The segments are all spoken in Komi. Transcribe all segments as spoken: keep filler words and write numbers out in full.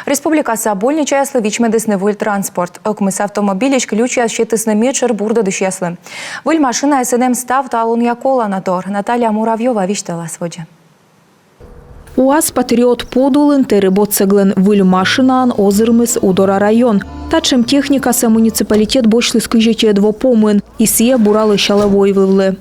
Республикаса больничаяслы вичмедісны выль транспорт. Ӧкмыс автомобильысь ключьяс сетісны медшӧр бурдӧдысьяслы. Выль машинаяс эм став талунъя колана тор. Наталья Муравьёва висьталас водзӧ. УАЗ «Патриот» подулын тэрыб отсӧглӧн выль машинаӧн озырмис Удора район. Татшӧм техникасӧ муниципалитет босьтіс кызь ӧтиӧд во помын, и сійӧ бура лӧсялӧ войвывлы.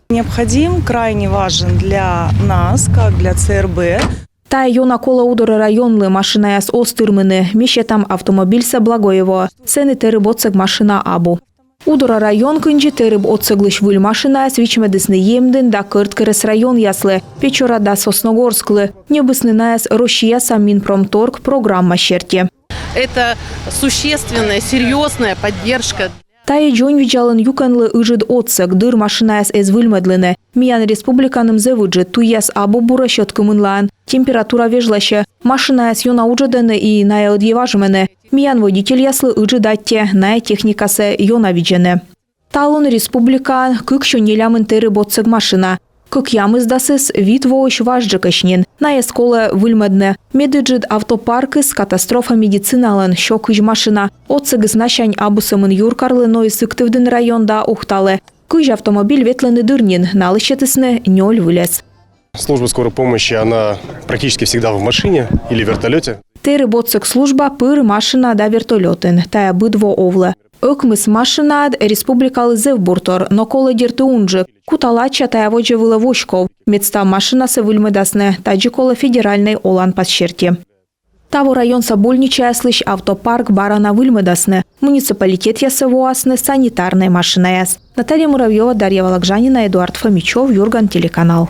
Необходим, крайне важен для нас, как для ЦРБ. Тайӧ ёна колӧ Удора районлы, машинаяс оз тырмыны. Ми сетам автомобильсӧ Благоевоӧ. Сэні тэрыб отсӧг машина абу. Удора район кындзи тэрыб отсӧглысь выль машинаяс вичмедісны Емдін да Кӧрткерӧс районъяслы, Печора да Сосногорсклы. Ньӧбисны найӧс Россияса Минпромторг программа серти. Это существенная, серьёзная поддержка. Тайӧ дзоньвидзалун юкӧнлы ыджыд отсӧг, дыр машинаяс эз выльмӧдлыны. Миян республиканым зэв ыджыд, туйяс абу бурӧсь ӧткымынлаын. Температура вежласьӧ. Машинаяс ёна уджӧдӧны и найӧ ӧдйӧ важмӧны. Миян водительяслы ыджыд аттьӧ, найӧ техникасӧ ёна видзӧны. Талун республикаын кыксё нелямын тэрыб отсӧг машина. Кӧкъямысдасыс вит воысь важджыкӧсь нин. Найӧс колӧ выльмӧдны. Медыджыд автопаркыс катастрофа медициналӧн, сё кызь машина. Отсӧгыс насянь абу сӧмын юркарлы, но и Сыктывдін район да Ухталы. Кызь автомобиль ветлӧны дыр нин, налы сетісны нёль выльӧс. Служба скорой помощи, она практически всегда в машине или вертолёте. Тэрыб отсӧг служба пыр машина да вертолётын, тайӧ быд во овлӧ. Ӧкмыс машинаыд республикалы зэв бур тор, но колӧ, дерт, унджык. Куталача тайӧ водзӧ вылӧ воськов. Мед став машинасӧ выльмӧдасны, тадзи колӧ федеральнӧй оланпас серти. Таво районса больничаяслысь автопарк бара на выльмӧдасны. Муниципалитетъясӧ воасны санитарнӧй машинаяс. Наталья Муравьёва, Дарья Вологжанина, Эдуард Фомичёв, «Юрган» телеканал.